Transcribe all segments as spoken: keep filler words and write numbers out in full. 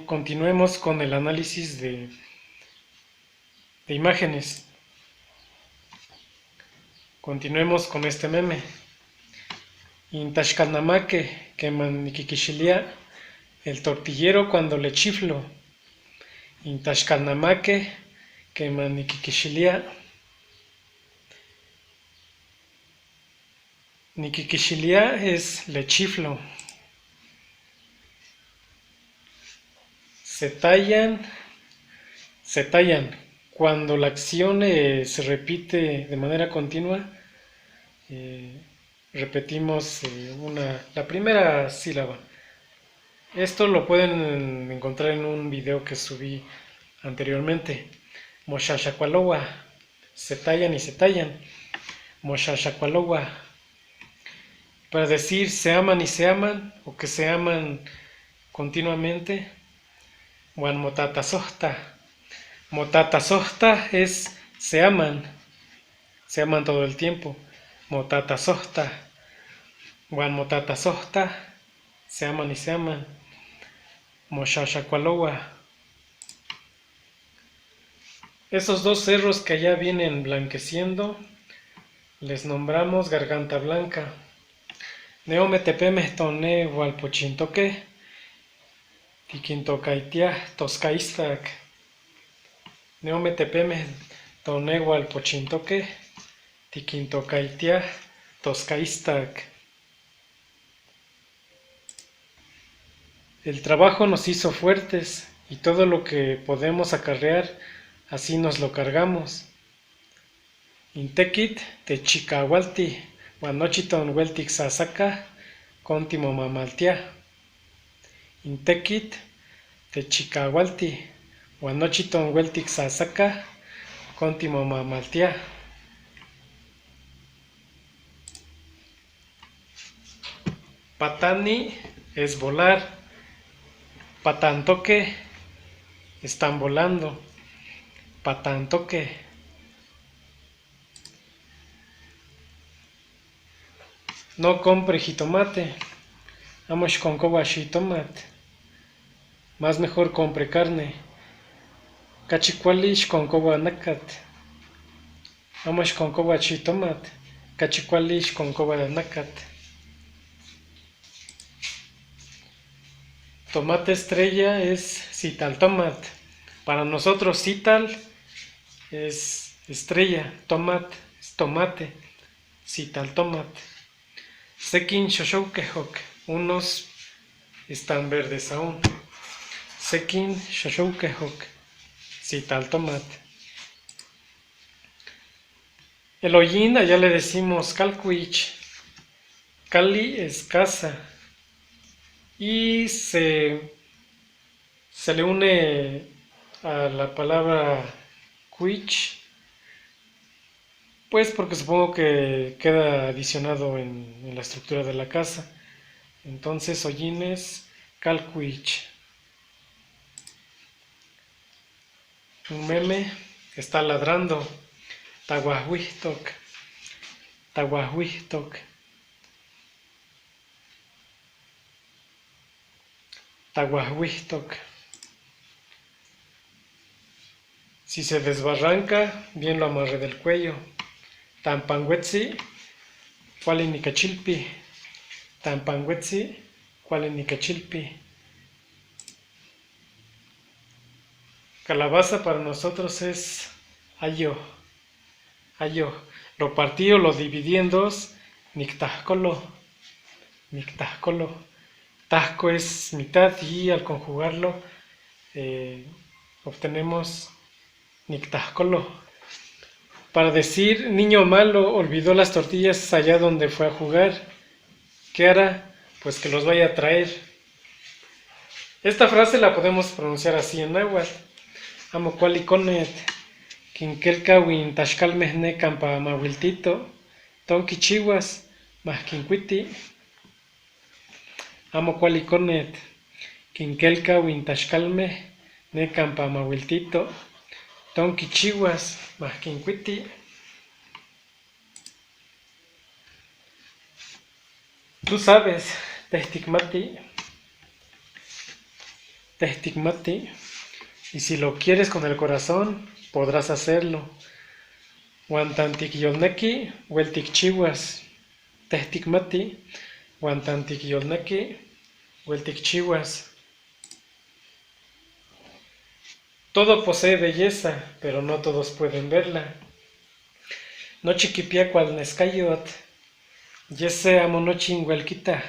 Continuemos con el análisis de, de imágenes. Continuemos con este meme. Intaskalnamake kema nikikixilia, el tortillero cuando le chiflo. Intaskalnamake kema nikikixilia. Nikikixilia es le chiflo. Se tallan, se tallan. Cuando la acción, eh, se repite de manera continua, eh, repetimos, eh, una, la primera sílaba. Esto lo pueden encontrar en un video que subí anteriormente. Moshaxakualowa. Se tallan y se tallan. Moshaxakualowa. Para decir se aman y se aman, o que se aman continuamente, wan motatasohta. Motatasohta es se aman, se aman todo el tiempo. Motatasohta. Wan motatasohta, se aman y se aman. Moshaxakualowa. Esos dos cerros que allá vienen blanqueciendo, les nombramos Garganta Blanca. Ne'ometepemexton ne walpochintoke, tikintokaitiah toskaistak. Ne'ometepemexton ne walpochintoke, tikintokaitiah toskaistak. El trabajo nos hizo fuertes, y todo lo que podemos acarrear, así nos lo cargamos. Intekit techikawalti, wanochiton weltik sasaka, konti momamaltia. Intekit techikawalti, wanochiton weltik sasaka, konti momamaltia. Patani es volar. Patantoke, están volando. Patantoke. No compre jitomate. Amo shikonkowa shitomat. Más mejor compre carne. Kachi kuali shikonkowa nakat. Amo shikonkowa shitomat. Kachi kuali shikonkowa nakat. Tomate estrella es sital tomat. Para nosotros sital es estrella, tomat es tomate, sital tomat. Sekin shoshowkehok, unos están verdes aún. Sekin shoshowkehok, sital tomat. El oyin, allá le decimos kalkwich. Kali es casa. Y se, se le une a la palabra kwich, pues porque supongo que queda adicionado en, en la estructura de la casa. Entonces, oyin es kalkwich. Un meme está ladrando. Tawahwihtok. Tawahwihtok. Tawahwihtok. Si se desbarranca, bien lo amarré del cuello. Tampanwetzi, kuali nikachilpi. Tampanwetzi, kuali nikachilpi. Calabaza para nosotros es ayo. Ayo. Lo partí o lo dividí en dos. Niktahkolo. Niktahkolo. Tahko es mitad y al conjugarlo, eh, obtenemos niktahkolo. Para decir, niño malo olvidó las tortillas allá donde fue a jugar. ¿Qué hará? Pues que los vaya a traer. Esta frase la podemos pronunciar así en náhuatl. Amo kuali konet, kin kelkawin tashkalmeh ne kampa mawiltito, ton kichiwas, mah kin kwiti. Amo kuali konet, kin kelkawin tashkalmeh ne kampa mawiltito, ton kichiwas, mah kin kwiti. Tú sabes, tehtik mati. Tehtikmati. Y si lo quieres con el corazón, podrás hacerlo. Wantantik yolneki, weltik chiwas. Tehtikmati. Wantantik yolneki, weltik chiwas. Todo posee belleza, pero no todos pueden verla. Nochi kipia kual neskayot, yese amo nochi ngwel kita.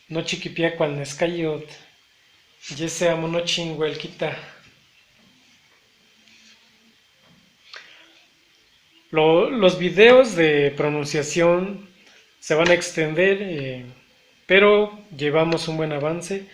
Nochi kipia kual neskayot, yese amo nochi ngwel kita. Lo- los videos de pronunciación se van a extender, eh, pero llevamos un buen avance.